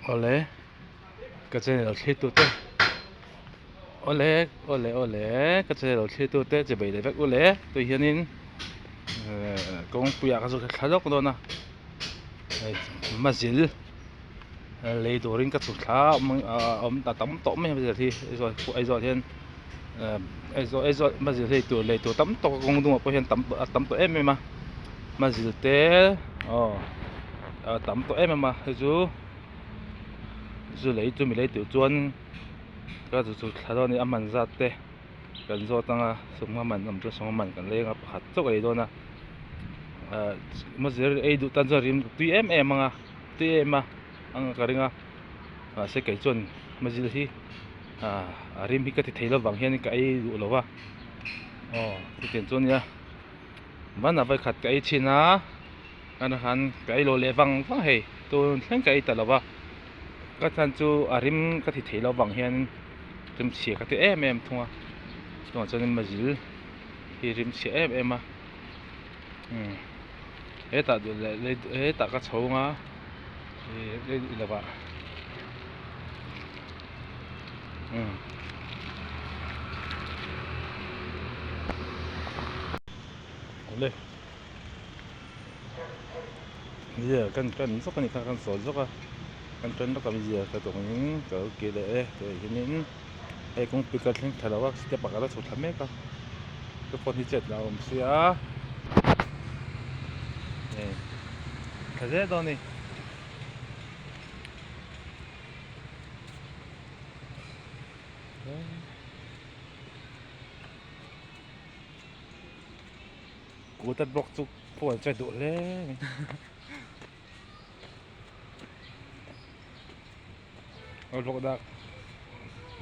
Awle ka channel lo thlir tute awle awle awle ka channel lo thlir tute che bei leh vek ule tui hianin ehh kawngpuiah ka zawk thla lawk dawn a hei mazil lei turin ka chhuk thla a awm a tam tawh mai a mazil hi Aizawl hian ehh Aizawl Aizawl mazil hi tur lei tur tam tawk a kawng dungah pawh hian a tam tawh em em a mazil te aw a tam tawh em em a hei chu chu lei chu mi lei tur chuan ka chu chu thla dawn a ni a man zat te kan zawt ang a sawmnga man awm chuan sawmnga man kan lei ang a pakhat chauh a ei dawn a ahh mazil ei duh tan chuan rim tui em em ang a tui em a ang ka ring a mahse kei chuan mazil hi ahh a rim hi ka ti thei lovang hian ka ei duh lo va aw chutiang chu a nia van ah vawikhat ka ei chhin a a han ka ei lo leh vang vang hei tun thleng ka ei ta lo va ka chhan chu a rim ka ti thei lovang hian rim chhia ka ti em em thung a chutah chuan mazil hi rim chhia em em a umm hetah duh leh hetah ka chho ang a ih lei lovah umm awle zia kan tan zawk a ni kha kan sawi zawk a kan tan lawk a mizia ka tawngin ka lo kir leh e tih hianin hei kawngpui ka thleng thla lo a step ah ka la chho thla mek a ka phone hi chet lah a awm sia hei thla zel dawn a ni. Kut a block chu phone che duh hle mai. A block dak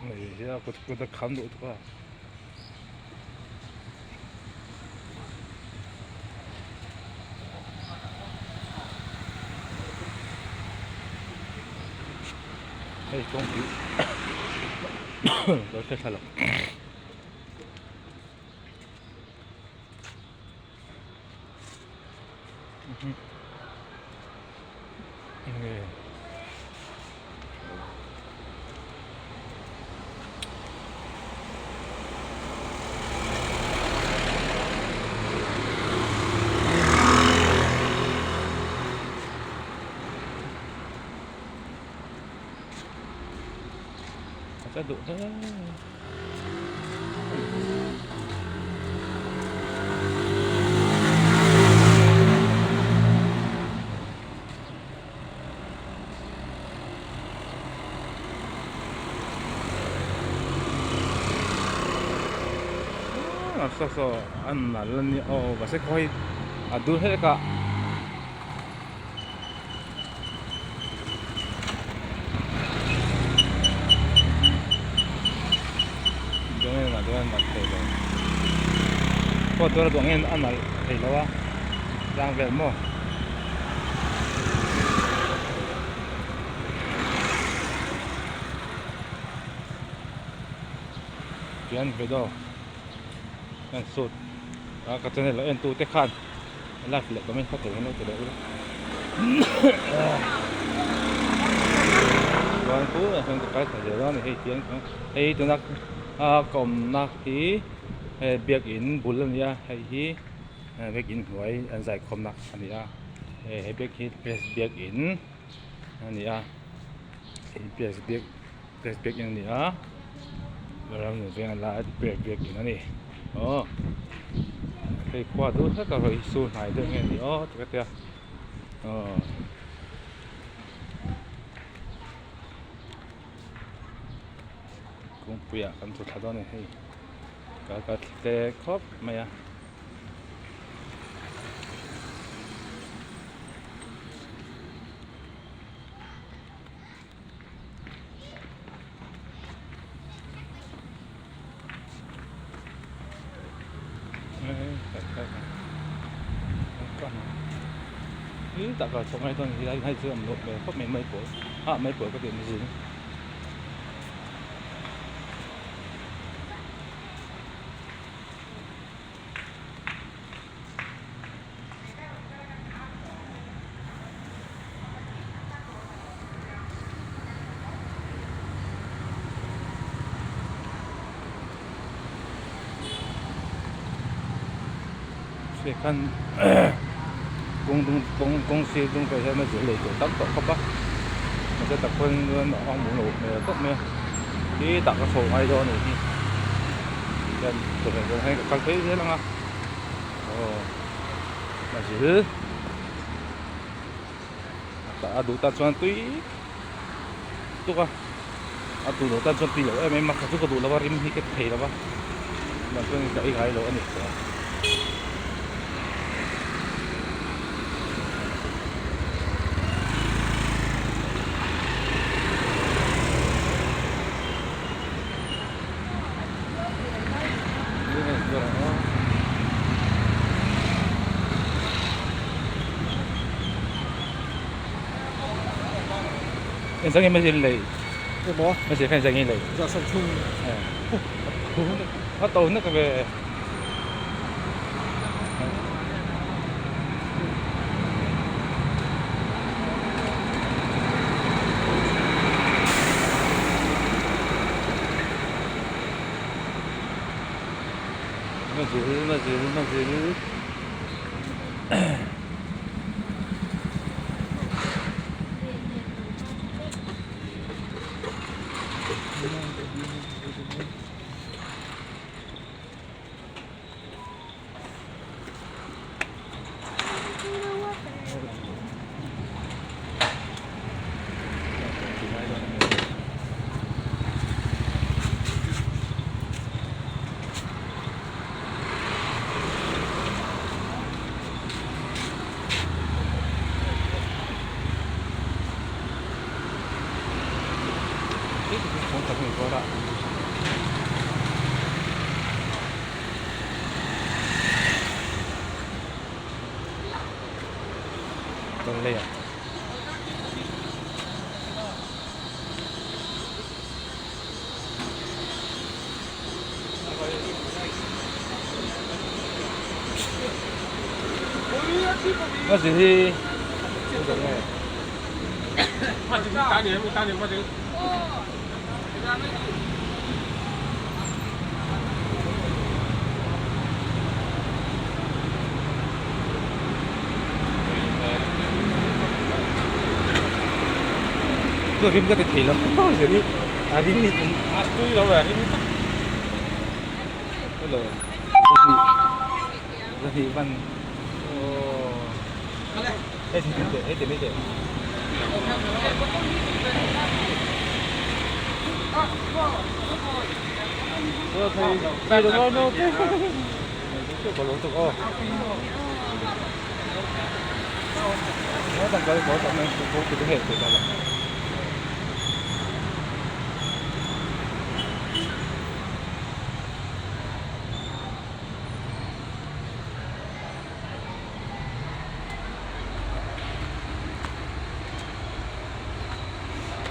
mai hi a kut kut a kham duh tuk a. Hei kawngpui ka hre thla lo. Ka duh hle. Saw saw a nal a nia aw mahse khawi a dul hlek a. Duangin a duangin a nalh thei lo pawh tur a duangin a nalh thei lo a tlang vel maw. Tian video kan shoot a ka channel a en tu te khan. Like leh comment kha thei hian lo ti leh ula chuan chu heng ka kai thla zel a ni hei tiang hei tuna a ka awmna hi hei biakin bul a ni a hei hi biakin hnuai an zaikhawmna a ni a hei he biak hi press biakin a ni a hei press biak press biakin a ni a ram veng a la press biakin a ni aw. Hei khua duh hlek a rawn insur hnai deuh nge ni aw ti ka tia aw kawngpuiah kan thu thla dawn a ni hei ka ka thle khawp mai a. Tak a chhawk ngai dawn hi hei chu awm loh hmel khawp mai mai pawl ah mai pawl ka tih awm zin. Hei khan kawng dung kawng kawng sir dung pawh hian a zir lei tur tam tawh khawp a mahse tak pawhin chuan a hmuh loh hmel khawp mai a khi tah ka chho ngai dawn a nih hi hian chawhmeh zawng hian ka kal phei zel ang a aw a zil a duh tan chuan tui tuk a a duh loh tan chuan tui loh em em a kha chu ka duh lo a rim hi ka ti thei lo va chuvang chuan ka ei ngai lo a ni. Rim ka ti thei lo a rim hi a tui lo a rim tak hello zahnih van hei ti hei ti mai teh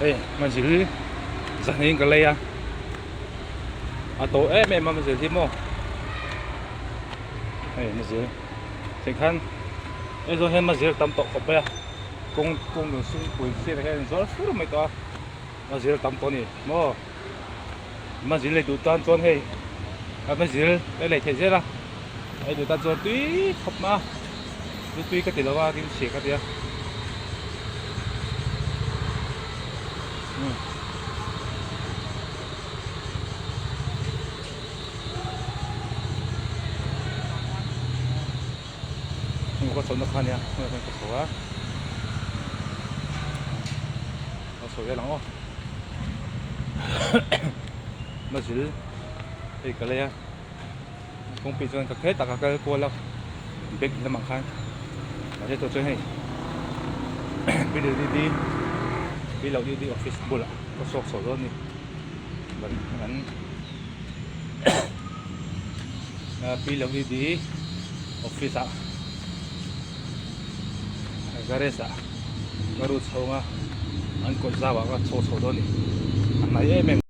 Hei mazil zahnih in ka lei a a to em em a mazil hi maw hei mazil tikhan hei zawng hian mazil tam tawh khawp mai a kawng kawng dun sungpui sirah hian an zuar fur mai tawh a mazil tam tawh a ni maw. Mazil lei duh tan chuan hei a mazil a lei theih zel a ei duh tan chuan tui khawp mai a chu tui ka ti lo a rim chhia ka ti a ka chhohna kha ania ka chho a ka chho vel ang aw. Mazil hei ka lei a kawngpui chuan ka kher tak a kal kual a bag lamah khan mahse tawh chuan hei P W D P W D office bulah ka chhuak chho dawn a ni an P W D office ah garage ah ka lut chho ang a an kawt zau ah ka chho chho dawn a ni a hnai em em.